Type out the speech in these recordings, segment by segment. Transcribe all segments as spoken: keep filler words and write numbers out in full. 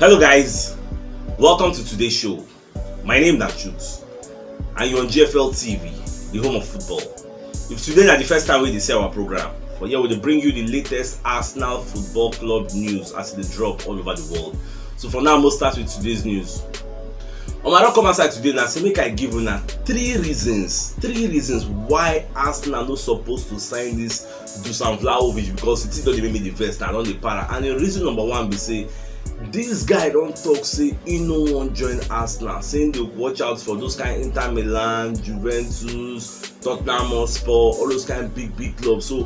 Hello guys, welcome to today's show. My name na Chooks and you're on G F L T V, the home of football. If today na the first time wey you dey see our program, for here we dey bring you the latest Arsenal Football Club news as e dey drop all over the world. So for now, we'll start with today's news. Omo, I don come outside today now say make I give una three reasons, three reasons why Arsenal no suppose to sign this Dusan Vlahovic, because the thing don dey make me dey vex now, I don dey para. And the reason number one be say this guy don talk say he no wan join Arsenal, say he dey watch out for those kind Inter Milan, Juventus, Tottenham Hotspur, all those kind big big clubs. So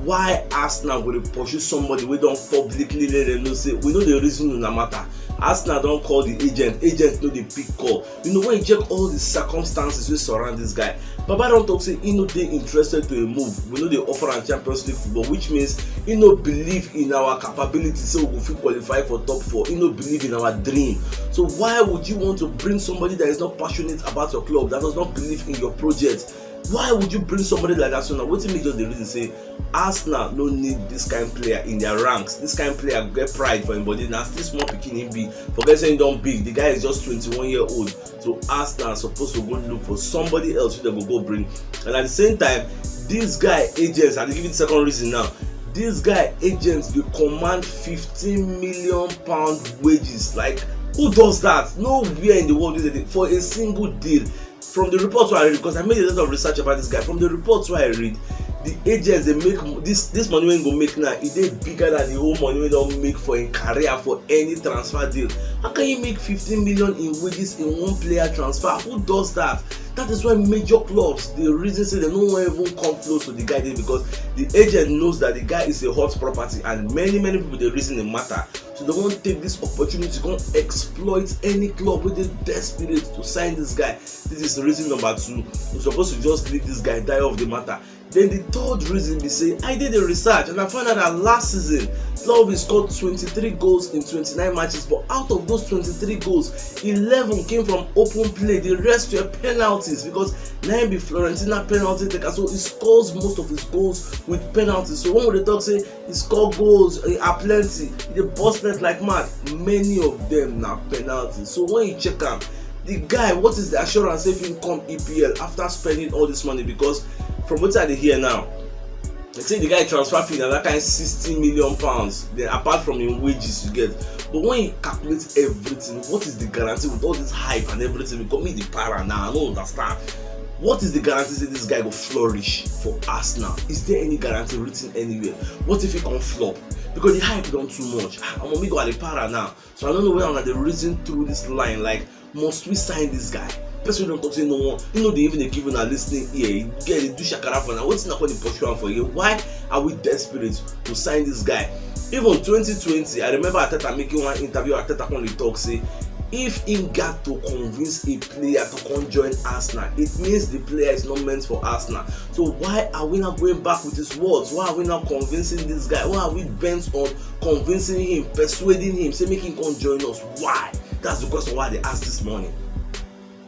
why Arsenal go dey pursue somebody wey don publicly let them know say we no dey reason una matter? Arsenal don call the agent, agent no dey pick call. You know, when you check all the circumstances wey surround this guy, Baba don talk say he no dey interested to a move. We no dey offer am Champions League football, which means he no believe in our capability say we go fit qualify for top four. He no believe in our dream. So why would you want to bring somebody that is not passionate about your club, that does not believe in your project? Why would you bring somebody like that? So now wetin me just dey reason say Arsenal no need this kind player in their ranks. This kind player get pride for him body. Na still small pikin him be. Forget say he don big. The guy is just twenty-one year old. So Arsenal suppose to go look for somebody else wey dem go go bring. And at the same time, this guy agents, I dey give you the second reason now. This guy agents dey command fifteen million pound wages. Like, who does that? Nowhere in the world wey dem dey, for a single deal. From the reports wey I read, because I made a lot of research about this guy, from the reports wey I read, the agents dey make this this money wey he go make now, e dey bigger than the whole money wey he don make for him career for any transfer deal. How can you make fifteen million in wages in one player transfer? Who does that? That is why major clubs dey reason say dem no wan even come close to the guy dey, because the agent knows that the guy is a hot property and many many people dey reason the matter. So dem wan take this opportunity come exploit any club wey dey desperate to sign this guy. This is reason number two. We suppose to just leave this guy die of the matter. Then the third reason be say I did the research and I found out that last season Vlahovic scored twenty-three goals in twenty-nine matches, but out of those twenty-three goals, eleven came from open play, the rest were penalties, because na him be Fiorentina penalty taker, so he scores most of his goals with penalties. So when we dey talk say he score goals, he are plenty, he dey burst net like mad, many of them na penalties. So when you check am, the guy, what is the assurance if he come E P L after spending all this money? Because from wetin I dey hear now, they say the guy transfer fee na that kind sixty million pounds. Then apart from him wages you get, but when you calculate everything, what is the guarantee with all this hype and everything? Because me the para now, I no understand. What is the guarantee say this guy go flourish for Arsenal? Is there any guarantee written anywhere? What if he come flop? Because the hype don too much. Ah, omo, me go dey para now. So I don't know whether una dey reason through this line, like, must we sign this guy? Person wey don talk say no one, he no dey even dey give una listening ear. He get dey do shakara for now. Wetin una come dey pursue am for here? Why are we desperate to sign this guy? Even twenty twenty, I remember Arteta making one interview. Arteta come dey talk say if he got to convince a player to come join Arsenal, it means the player is not meant for Arsenal. So why are we not going back with his words? Why are we not convincing this guy? Why are we bent on convincing him, persuading him, say make him come join us? Why? That's the question why they ask this morning.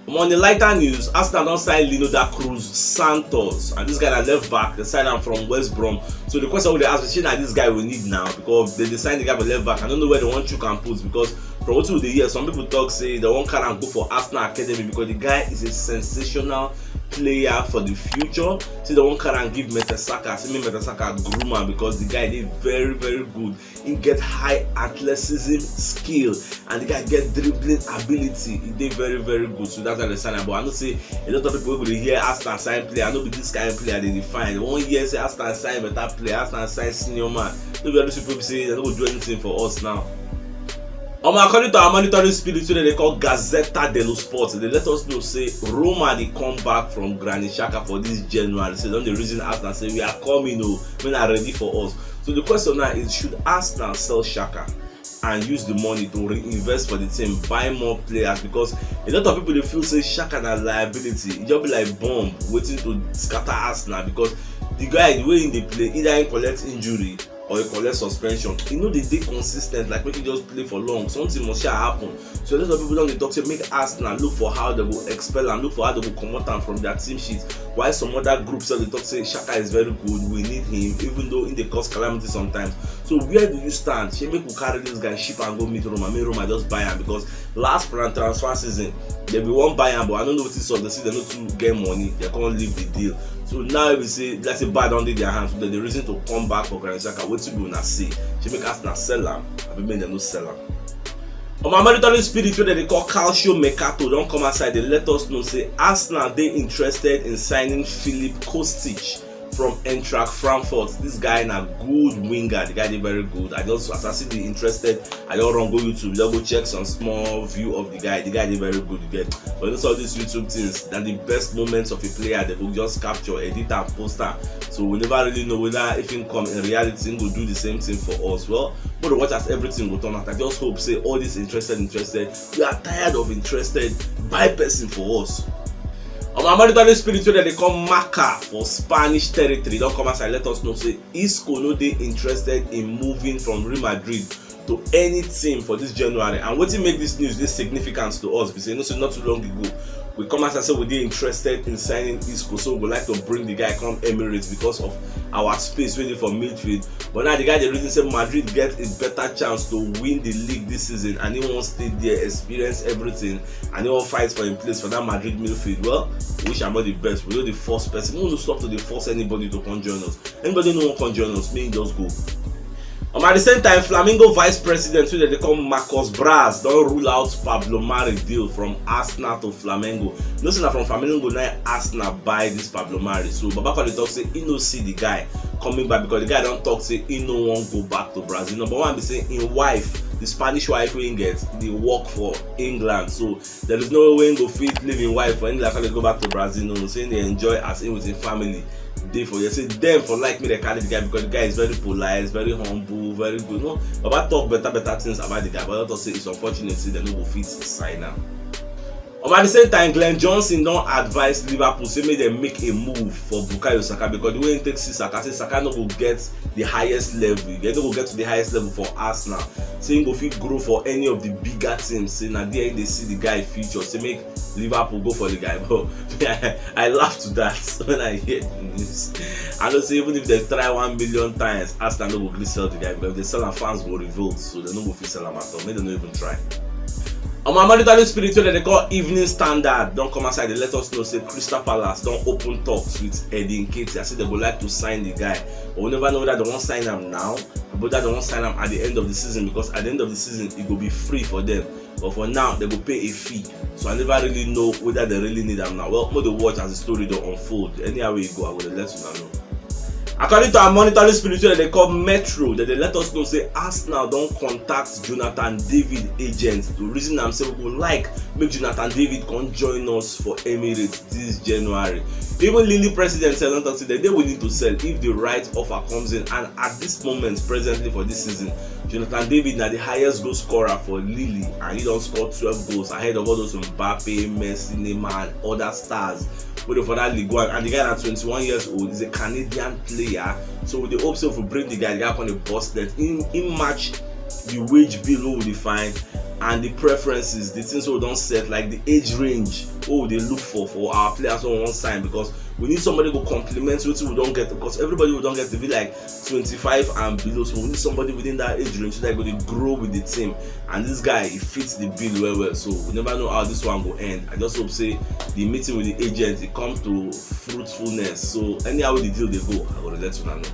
On the lighter news, Arsenal don sign Lino da Cruz Santos, and this guy na left back. They sign am from West Brom. So the question we dey ask is, shey na this guy we need now? Because they dey sign the guy for left back. I don't know where they wan chook am put, because from wetin we dey hear, some people talk say they wan carry am go for Arsenal academy because the guy is a sensational player for the future. Say they wan carry am give Mertesacker. Say make Mertesacker groom am because the guy dey very very good. He get high athleticism, skill, and the guy get dribbling ability. He dey very very good, so that's why they sign am. But I know say a lot of people wey go dey hear Arsenal sign player, I no be this kind player they define. One year say Arsenal sign better player, Arsenal sign senior man. No be all these people be say they no go do anything for us now. Omo, according to our monitoring spirit wey dem dey call Gazzetta dello Sport, they let us know say Roma dey come back from Granit Xhaka for this January. So don dey reason Arsenal say we are coming o, make una ready for us. So the question now is, should Arsenal sell Xhaka and use the money to reinvest for the team, buy more players? Because a lot of people dey feel say Xhaka na liability. E just be like bomb waiting to scatter Arsenal, because the guy, the way he dey play, either he collect injury or he collect suspension. He no dey dey consistent, like make he just play for long. Something must sha happen. So a lot of people don dey talk say make Arsenal look for how they go expel am, look for how they go comot am from their team sheet. While some other groups sef dey talk say Xhaka is very good, we need him, even though he dey cause calamity sometimes. So where do you stand? Shey make we carry this guy, ship am go meet Roma, make Roma just buy am, because last plan transfer season, dem bin wan buy am, but I no know wetin sup. Dem say dem no too get money, dem come leave the deal. So now we say, let's say, bad don dey their hands, so dem dey reason to come back for Granit Xhaka. Wetin be una say? Shey make Arsenal sell am, abi make dem no sell am? Omo, American spirit wey dem dey call Calcio Mercato don come outside, dey let us know say Arsenal dey interested in signing Philip Kostic from Eintracht Frankfurt. This guy na good winger. The guy dey very good. I just, as I see the interested, I just run go YouTube, just go check some small view of the guy. The guy dey very good, you get. But you know, some of these YouTube things, na the best moments of a player, dem go just capture, edit am, post am. So we never really know whether if he come in reality, he go do the same thing for us. Well, but watch as everything go turn out. I just hope say all this interested, interested, we are tired of interested, buy person for us. Omo, American spirit wey dem dey call Marca for Spanish territory don come outside, let us know say Isco no dey interested in moving from Real Madrid to any team for this January. And wetin make this news dey significant to us be say, you know say not too long ago, we come outside say we dey interested in signing Isco, so we go like to bring the guy come Emirates because of our space wey dey for midfield. But now the guy dey reason say Madrid get a better chance to win the league this season, and he wan stay there, experience everything, and he wan fight for him place for that Madrid midfield. Well, we wish am all the best. We no dey force person. We no stop to dey force anybody to come join us. Anybody no wan come join us, make he just go. Um, at the same time, Flamingo vice president, wey dem dey call Marcos Braz, don rule out Pablo Mari deal from Arsenal to Flamingo. You know say na from Flamingo na Arsenal buy this Pablo Mari. So Baba come dey talk say he no see the guy coming back, because the guy don talk say he no wan go back to Brazil. Number one be say him wife, the Spanish wife wey he get, dey work for England. So there is no way he go fit leave him wife for England, come dey go back to Brazil. No, say he dey enjoy as he with him family dey for here. Say dem for like make dem carry the guy, because the guy is very polite, very humble, very good. No, Baba talk better, better things about the guy, but I just say it's unfortunate say dem no go fit sign am. Um, at the same time, Glenn Johnson don advise Liverpool say make dem make a move for Bukayo Saka, because the way he take see Saka, say Saka no go get the highest level, he no go get to the highest level for Arsenal. Say he go fit grow for any of the bigger teams. Say na there he dey see the guy future. Say make Liverpool go for the guy. But I, I laugh to that when I hear the news. I know say even if dem try one million times, Arsenal no go gree sell the guy, because if dem sell am, fans go revolt, so dem no go fit sell am at all. Make dem no even try. Um, American spirit wey dem dey call Evening Standard don come outside, dey let us know say Crystal Palace don open talks with Eddie Nketiah. Say dem go like to sign the guy, but we never know whether dem wan sign am now, whether dem wan sign am at the end of the season, because at the end of the season, e go be free for dem. But for now, dem go pay a fee. So I never really know whether dem really need am now. Well, make dem watch as the story dey unfold. Anyhow wey e go, I go dey let una know. According to our monitoring spirit wey dem dey call Metro, dem dey let us know say Arsenal don contact Jonathan David agent to reason am say we go like make Jonathan David come join us for Emirates this January. Even Lille president sef don talk say dem dey willing to sell if the right offer comes in, and at this moment, presently for this season, Jonathan David na the highest goal scorer for Lille, and he don score twelve goals ahead of all those Mbappe, Messi, Neymar, and other stars wey dey for that Ligue one. And the guy na twenty-one years old, he's a Canadian player. So we dey hope say if we bring the guy, the guy come dey burst net. He, he match the wage bill wey we dey find and the preferences, the things wey we don set, like the age range wey we dey look for for our players wey we wan sign, because we need somebody go complement wetin we don get, because everybody we don get dey be like twenty-five and below. So we need somebody within that age range so that he go dey grow with the team. And this guy, he fits the bill well well. So we never know how this one go end. I just hope say the meeting with the agent, e come to fruitfulness. So anyhow wey the deal dey go, I go dey let una know.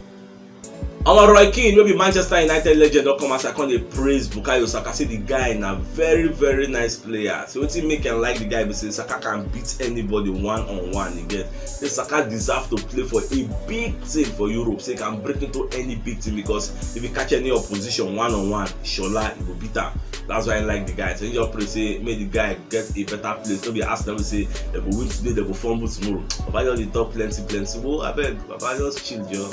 Omo, Roy Keane, wey be Manchester United legend, don come outside come dey praise Bukayo Saka, say the guy na very, very nice player. So wetin make am like the guy be say Saka can beat anybody one on one, you get. Say Saka deserve to play for a big team for Europe, say he can break into any big team, because if he catch any opposition one on one, Shola, he go beat am. That's why I like the guy. So he just pray say make the guy get a better place. No be Arsenal wey say dem go win today, dem go fumble tomorrow. Baba just dey talk plenty, plenty. Oh, abeg, Baba just chill, yo.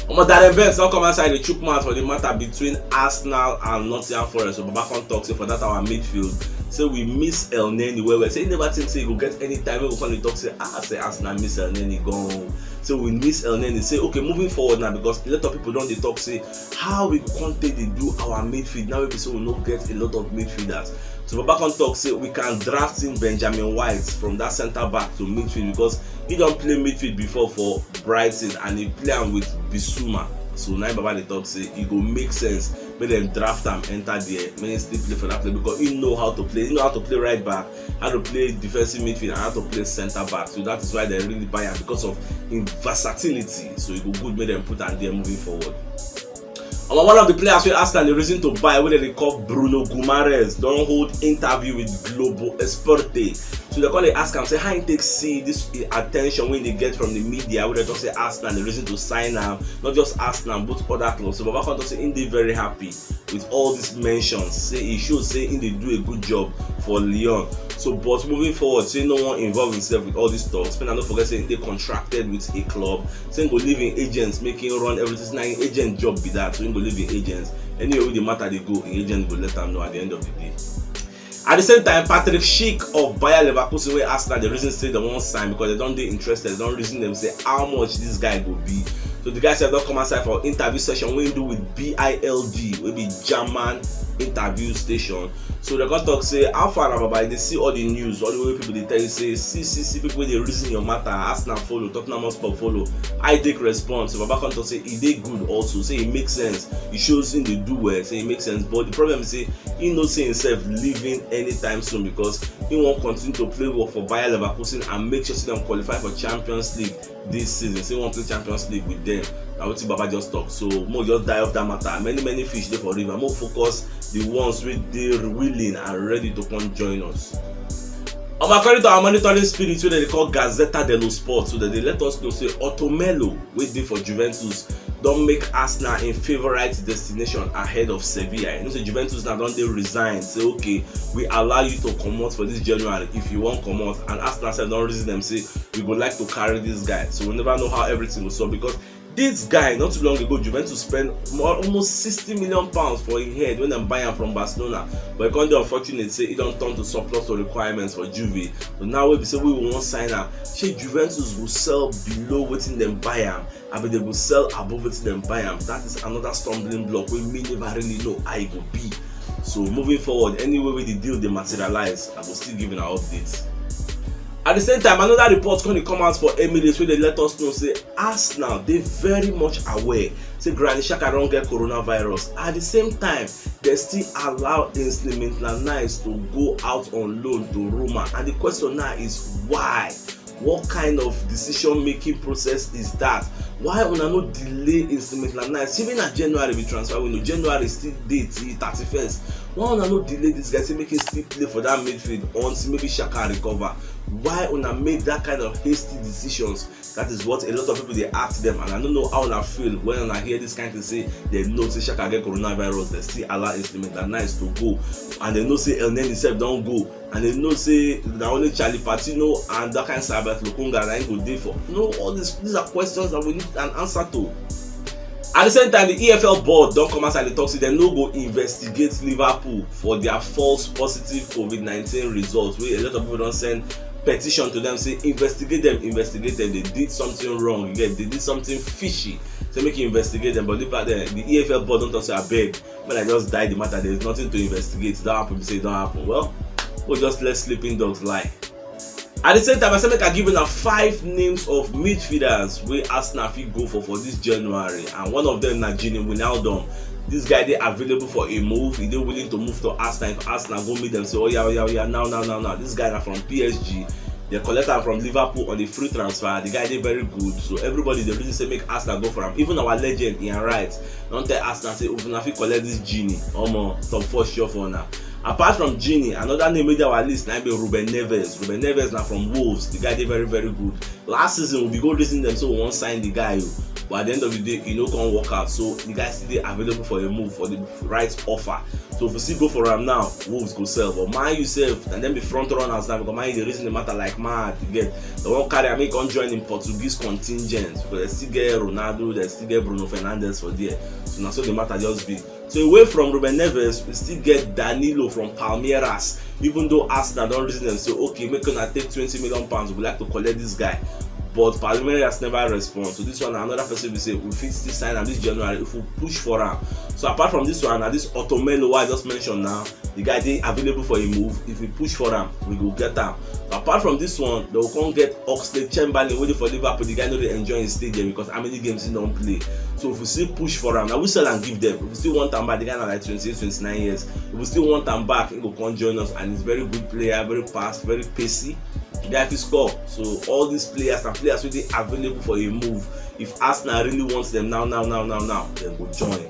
Omo, Darren Bent don come outside dey chook mouth for the matter between Arsenal and Nottingham Forest. So Baba come talk say for that our midfield, say we miss Elneny well well. Say he never think say he go get any time wey we come dey talk say, ah, say Arsenal miss Elneny gone. So we miss Elneny. Say, okay, moving forward now, because a lot of people don dey talk say how we go come take dey do our midfield now wey be say we no get a lot of midfielders. So Baba come talk say we can draft in Benjamin White from that centre back to midfield, because he don play midfield before for Brighton and he play am with Bissouma. So now Baba dey talk say e go make sense make dem draft am enter there, make him still play for that place, because he know how to play. He know how to play right back, how to play defensive midfield, and how to play centre back. So that is why dem really buy am, because of him versatility. So e go good make dem put am there moving forward. Omo, one of the players wey Arsenal dey reason to buy, wey dem dey call Bruno Guimaraes, don hold interview with Globo Esporte. So dem come dey ask am say how he take see this attention wey he dey get from the media, wey dem talk say Arsenal dey reason to sign am, not just Arsenal, but other clubs. So Baba come talk say he dey very happy with all these mentions. Say e show say he dey do a good job for Lyon. So, but moving forward, say no one involve himself with all these talks. Make una no forget say he dey contracted with a club. Say he go leave him agents, make him run everything. Say na him agent job be that. So he go leave him agents. Anyway wey the matter dey go, him agent go let am know at the end of the day. At the same time, Patrick Schick of Bayer Leverkusen, wey Arsenal dey reason say dem wan sign because dem don dey interested, dem don reason dem say how much this guy go be. So the guy sef don come outside for interview session wey he do with B I L D, wey be German interview station. So dem come talk say, how far na Baba, you dey see all the news, all the way people dey tell you say, see, see, see, people wey dey reason your matter, Arsenal follow, Tottenham Hotspur follow. I take response. So Baba come talk say e dey good also, say e make sense. E shows him dey do well, say e make sense. But the problem is say he no see himself leaving anytime soon because he wan continue to play well for Bayer Leverkusen and make sure say dem qualify for Champions League this season. Say he wan play Champions League with them. Na wetin Baba just talk. So make we just die off that matter. Many, many fish dey for river. Make we focus the ones wey dey willing and ready to come join us. Um, according to our monitoring spirit wey dem dey call Gazzetta dello Sport, so dem dey let us know say Otto Melo, wey dey for Juventus, don make Arsenal im favourite destination ahead of Sevilla. You know say Juventus now don dey resign, say, okay, we allow you to comot for this January if you wan comot, and Arsenal sef don reason dem say we go like to carry this guy. So we never know how everything go solve, because this guy, not too long ago, Juventus spend more, almost sixty million pounds for him head when dem buy am from Barcelona. But e come dey unfortunate say he don turn to surplus to requirements for Juve. But now wey be say we wan sign am, shey Juventus go sell below wetin dem buy am? Abi dem go sell above wetin dem buy am? That is another stumbling block wey me never really know how e go be. So moving forward, anyway wey the deal dey materialize, I go still give una updates. At the same time, another report come dey come out for Emirates wey dey let us know say Arsenal dey very much aware say Granit Xhaka don get coronavirus. At the same time, dem still allow Ainsley Maitland-Niles to go out on loan to Roma, and the question now is why? What kind of decision making process is that? Why una no delay Ainsley Maitland-Niles? Even na January be transfer window. January still dey till thirty-first. Why una no delay this guy, say make him still play for that midfield until maybe Xhaka recover? Why una make that kind of hasty decisions? That is what a lot of people dey ask them, and I no know how una feel when una hear this kind thing, say dem know say Xhaka get coronavirus, dem still allow Ainsley Maitland-Niles to go, and dem know say Elneny sef don go, and dem know say na only Charlie Patino and that kind Servette Lokonga na him go dey for. No, all these, these are questions that we need an answer to. At the same time, the E F L board don come outside dey talk say dem no go investigate Liverpool for their false positive COVID nineteen results, wey a lot of people don send petition to them say investigate them, investigate them. They did something wrong. You get, they did something fishy. So make you investigate them. But Liverpool, the, the E F L board don talk say, abeg, make I just die the matter. There is nothing to investigate. That happen, say e don happen. Well, we just let sleeping dogs lie. At the same time, I say make I give una five names of midfielders wey Arsenal fit go for for this January, and one of them na Gini Wijnaldum. This guy dey available for a move. He dey willing to move to Arsenal if Arsenal go meet them, say, oya, oya, oya, now, now, now, now. This guy na from P S G. Dem collect am from Liverpool on the free transfer. The guy dey very good, so everybody dey reason say make Arsenal go for am. Even our legend, Ian Wright, don tell Arsenal say, if una fit collect this Gini, omo, top four sure for una. Apart from Gini, another name wey dey our list na be Ruben Neves. Ruben Neves na from Wolves. The guy dey very, very good. Last season, we be go reason them, so we wan sign the guy o. But at the end of the day, e no come work out. So the guy still dey available for a move for the right offer. So if we still go for am now, Wolves go sell. But Man U sef, and dem be front runners now, because Man U dey reason the matter like mad. You get, dem wan carry am, make e come join im Portuguese contingent, because dem still get Ronaldo, dem still get Bruno Fernandes for there. So na so the matter just be. So away from Ruben Neves, we still get Danilo from Palmeiras. Even though Arsenal don reason dem say, okay, make una take twenty million pounds, we like to collect this guy. But Palmeiras never respond. So this one na another person we say we fit still sign am this January if we push for am. So apart from this one, na this Otomelo wey I just mention now, the guy dey available for a move. If we push for am, we go get am. So apart from this one, they will come get Oxlade-Chamberlain wey dey for Liverpool. The guy no dey enjoy his stay there because how many games he don play. So if we still push for am, na we sell am give them. If we still want am back, the guy na like twenty-eight, twenty-nine years. If we still want am back, he go come join us, and he's very good player, very fast, very pacey. The guy fit score. So all these players na players wey dey available for a move. If Arsenal really want them now, now, now, now, now, dem go join.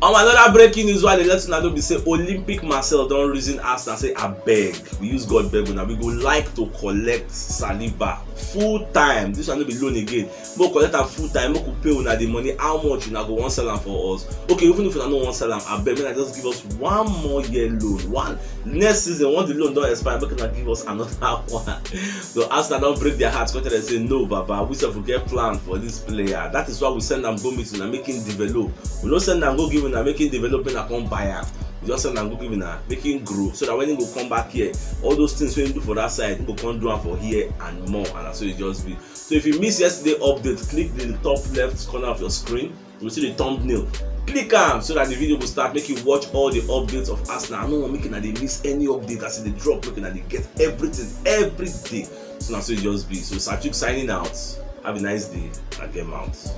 Um, another breaking news wey I dey let una know be say Olympique Marseille don reason Arsenal say, abeg, we use God beg una, we go like to collect Saliba full time. This one no be loan again. Make we collect am full time, make we pay una the money. How much una go wan sell am for us? Okay, even if una no wan sell am, abeg, make una just give us one more year loan. One next season, once the loan don expire, make una give us another one. So Arsenal don break their hearts, come tell dem say, no, baba, we sef we get plan for this player. That is why we send am go meet una, make him develop. We no send am go give una, make him develop, make una come buy am. We just send am go give una, make him grow, so that when he go come back here, all those things wey he do for that side, he go come do am for here and more, and na so e just be. So if you miss yesterday update, click the top left corner of your screen. You see the thumbnail. Click am so that the video go start, make you watch all the updates of Arsenal. I no wan make una dey miss any update as e dey drop, make una dey get everything every day. So na so e just be. So Satuk signing out. Have a nice day. I get mouth.